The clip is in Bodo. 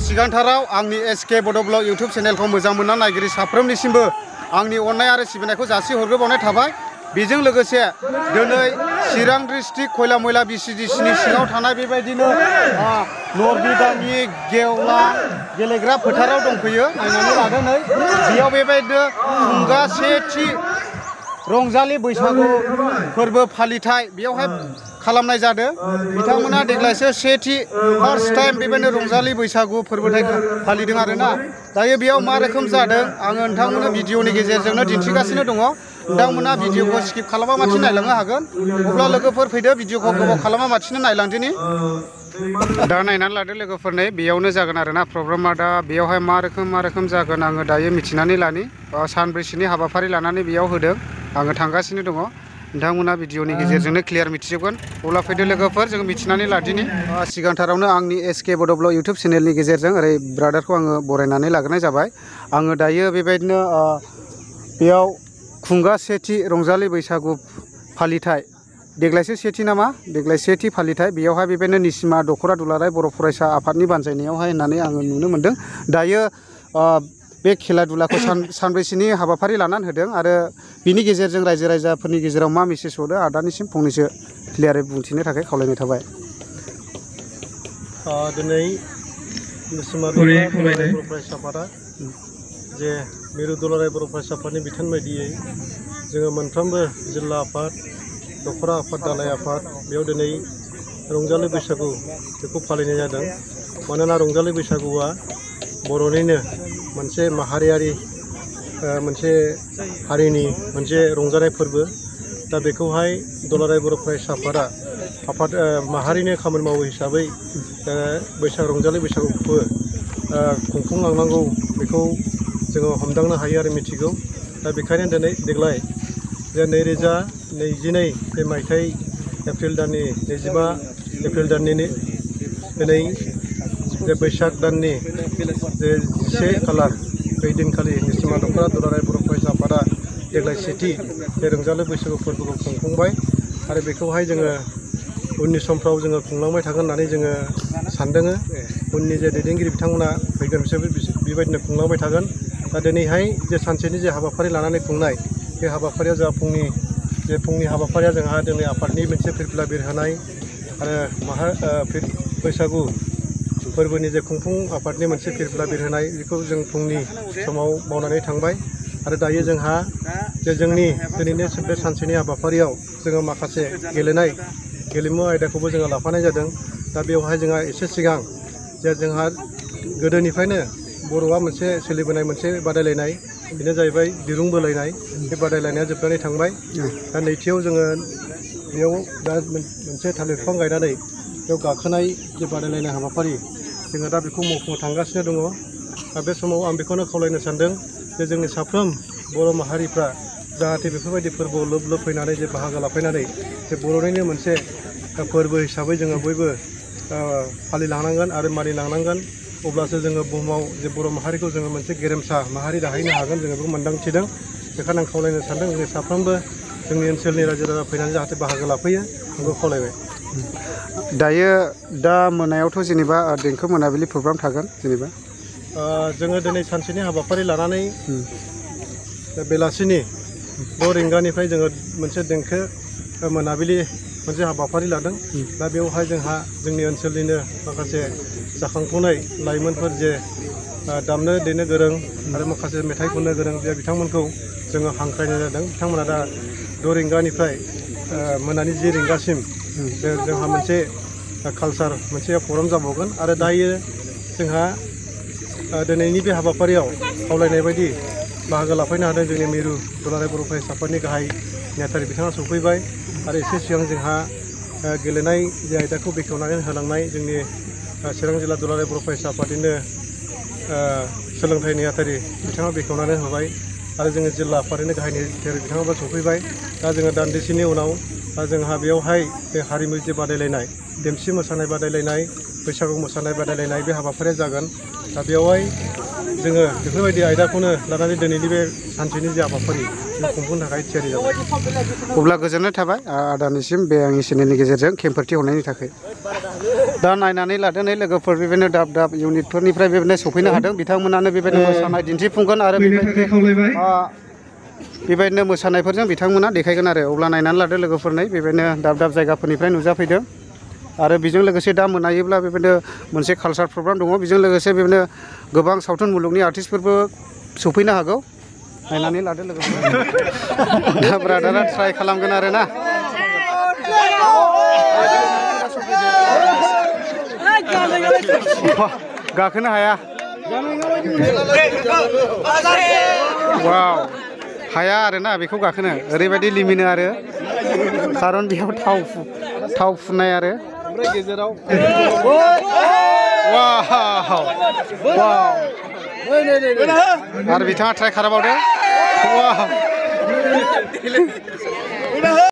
सिगांथाराव आंनि एसके बड' ब्लग इउटुब चेनेलखौ मोजां मोनना नायगिरि साफ्रोमनिसिमबो आंनि अननाय आरो सिबिनायखौ जासिहरग्रोबावनाय थाबाय। बेजों लोगोसे दिनै चिरां डिस्ट्रिक्ट खयला मैला बिसिडिसिनि सिङाव थानाय बेबायदिनो नरबिदांनि गेवलां गेलेग्रा फोथाराव दंफैयो। नायनानै लादो नै बेयाव बेबायदिनो खुंगा सेथि रंजालि बैसागु फोरबो फालिथाय बेयावहाय खालामनाय जादों। बिथांमोना देग्लायसो सेथि फार्स्ट टाइम बेबायदिनो रंजालि बैसागु फोरबोथाय फालिदों आरोना। दायो बेयाव मा रोखोम जादों आङो नोंथांमोननो भिडिअनि गेजेरजोंनो दिन्थिगासिनो दङ। नोंथांमोना भिडिअखौ स्किप खालामा माथिनो नायलांनो हागोन। अब्ला लोगोफोर फैदो भिडिअखौ गोबाव खालामा माथिनो नायलांदिनि। दा नायनानै लादो लोगोफोर नै बेयावनो जागोन आरोना प्रग्रामा। दा बेयावहाय मा रोखोम जागोन आङो दायो मिथिनानै लानि। सानब्रैसोनि हाबाफारि लानानै बेयाव होदों। आङो थांगासिनो दङ। नोंथांमोना भिडिअनि गेजेरजोंनो क्लियार मिथिजोबगोन। अब्ला फैदो लोगोफोर जों मिथिनानै लादिनि। सिगांथारावनो आंनि एसके बड' ब्लग इउटुब चेनेलनि गेजेरजों ओरै ब्रादारखौ आङो बरायनानै लाग्रोनाय जाबाय। आङो दायो बेबायदिनो बेयाव खुंगा सेथि रंजालि बैसागु फालिथाय देग्लायसो सेथि नामा देग्लाय सेथि फालिथाय बेयावहाय बेबायदिनो निसिमा दख'रा दुलाराय बर' फरायसा आफादनि बानजायनायावहाय होननानै आङो नुनो मोन्दों। दायो बे खेला दुलाखौ सानब्रैसोनि हाबाफारि लानानै होदों आरो बिनि गेजेरजों रायजो राजाफोरनि गेजेराव मा मेसेज हरदो आदानिसिम फंनैसो क्लियारै बुंथिनो थाखाय खावलायनाय थाबाय। दिनै निसिमा दुलाराय बर' फरायसा आफादा जे मिरु दुलाराय बर' फरायसा आफादनि बिथोन बायदियै जोङो मोनफ्रोमबो जिल्ला आफाद दख'रा आफाद दालाय आफाद बेयाव दिनै रंजालि बैसागु बेखौ फालिनाय जादों। मानोना रंजालि बैसागुआ बर'निनो मोनसे माहारियारि मोनसे हारिनि मोनसे रंजानाय फोरबो। दा बेखौहाय दुलाराय बर' फरायसा आफादा आफाद माहारिनो खामानि मावो हिसाबै रंजालि बैसागुखौबो खुंफुंलांनांगौ बेखौ जोङो हमदांनो हायो आरो मिथिगौ। दा बेखायनो देग्लाय जे 2022 बे मायथाइ एप्रिल दाननि 25 एप्रिल दाननि दिनै जे बैसाग दाननि जे 1 खालार बै दिनखालि निसिमा दख'रा दुलाराय बर' फरायसा आफादा देग्लाय सेथि बे रंजालि बैसागु फोरबोखौ खुंफुंबाय आरो बेखौहाय जोङो उननि समफ्राव जोङो खुंलांबाय थागोन होननानै जोङो सानदों। उननि जे दैदेनगिरि बिथांमोना फैगोन बिसोर बेबायदिनो खुंलांबाय थागोन। दा दिनैहाय जे सानसेनि जे हाबाफारि लानानै खुंनाय बे हाबाफारिया जोंहा फुंनि हाबाफारिया जोंहा दिनै आफादनि मोनसे फिरफिला बिरहोनाय आरो बैसागु फोरबोनि जे खुंफुं आफादनि मोनसे फिरफिला बिरहोनाय बेखौ जों फुंनि समाव मावनानै थांबाय। आरो दायो जोंहा जे जोंनि दिनैनि बे सानसेनि हाबाफारियाव जोङो माखासे गेलेमु आयदाखौबो जोङो लाफानाय जादों। दा बेवहाय जोंहा एसे सिगां जे जोंहा गोदोनिफ्रायनो बर'आ मोनसे सोलिबोनाय मोनसे बादायलायनाय बेनो जाहैबाय दिरुं बोलायनाय। बे बादायलायनाया जोबनानै थांबाय। दा नैथियाव जोङो बेयाव दा मोनसे थालिर बिफां गायनानै बेयाव गाखोनाय जे बादायलायनाय हाबाफारि जोङो दा बेखौ मावफुंनो थांगासिनो दङ। दा बे समाव आं बेखौनो खावलायनो सानदों जे जोंनि साफ्रोम बर' माहारिफ्रा जाहाथे बेफोरबायदि फोरबोआव लोब फैनानै जे बाहागो लाफैनानै जे बर'निनो मोनसे फोरबो हिसाबै जोङो बयबो फालिलांनांगोन आरो मानिलांनांगोन। अब्लासो जोङो बुहुमाव जे बर' माहारिखौ जोङो मोनसे गेरेमसा माहारि दाहैनो हागोन जोङो बेखौ मोन्दांथिदों। बेखायनो आं खावलायनो सानदों जोंनि साफ्रोमबो जोंनि ओनसोलनि रायजो राजा फैनानै जाहाथे बाहागो लाफैयो बेखौ खावलायबाय। दायो दा मोनायावथ' जेनेबा देंखो मोनाबिलि प्रग्राम थागोन जेनेबा जोङो दिनै सानसेनि हाबाफारि लानानै बेलासिनि 6 रिंगानिफ्राय जोङो मोनसे देंखो मोनाबिलि मोनसे हाबाफारि लादों। दा बेवहाय जोंहा जोंनि ओनसोलनिनो माखासे जाखांफुनाय लाइमोनफोर जे दामनो देनो गोरों आरो माखासे मेथाइ खननो गोरों बे बिथांमोनखौ जोङो हांख्रायनाय जादों। बिथांमोना दा 6 रिंगानिफ्राय मोनानि 10 रिंगासिम जोंहा मोनसे कालचार मोनसे प्रग्राम जाबावगोन। आरो दायो जोंहा दिनैनि बे हाबाफारियाव खावलायनाय बायदि बाहागो लाफैनो हादों जोंनि मिरु दुलाराय बर' फरायसा आफादनि गाहाय नेहाथारि बिथाङा सफैबाय। आरो एसे सिगां जोंहा गेलेनाय जे आयदाखौ बेखेवनानै होलांनाय जोंनि चिरां जिल्ला दुलाराय बर' फरायसा आफादनिनो सोलोंथाइ नेहाथारि बिथाङा बेखेवनानै होबाय। आरो जोङो जिल्ला आफादनिनो गाहाय नेहाथारि बिथाङाबो सफैबाय। दा जोङो दान्दिसेनि उनाव जोंहा बेयावहाय बे हारिमु जे बादायलायनाय देमसि मोसानाय बादायलायनाय बैसागु मोसानाय बादायलायनाय बे हाबाफारिया जागोन। दा बेवहाय जोङो बेफोरबायदि आयदाखौनो लानानै दिनैनि बे सानसेनि जे हाबाफारि खुंफुंनो थाखाय थियारि जाबाय। अब्ला गोजोननाय थाबाय आदानिसिम बे आंनि चेनेलनि गेजेरजों खेंफोरथि हरनायनि थाखाय। दा नायनानै लादो नै लोगोफोर बेबायदिनो दाब दाब इउनिटफोरनिफ्राय बेबायदिनो सफैनो हादों बिथांमोनानो बेबायदिनो मोसानाय दिन्थिफुंगोन आरो बेबायदिनो मोसानायफोरजों बिथांमोना देखायगोन आरो अब्ला नायनानै लादो लोगोफोर नै बेबायदिनो दाब दाब जायगाफोरनिफ्राय नुजाफैदों आरो बेजों लोगोसे दा मोनायोब्ला बेबायदिनो मोनसे कालचार प्रग्राम दङ बेजों लोगोसे बेबायदिनो गोबां सावथुन मुलुगनि आर्टिस्टफोरबो सफैनो हागौ नायनानै लादो लोगोफोर। दा ब्रादारा ट्राइ खालामगोन आरो ना। गाखोनो हाया वाव हाया आरोना बेखौ गाखोनो ओरैबायदि लिमिनो आरो खारन बेयाव थाव फुननाय आरो गेजेराव आरो बिथाङा ट्राइ खालामबावदो।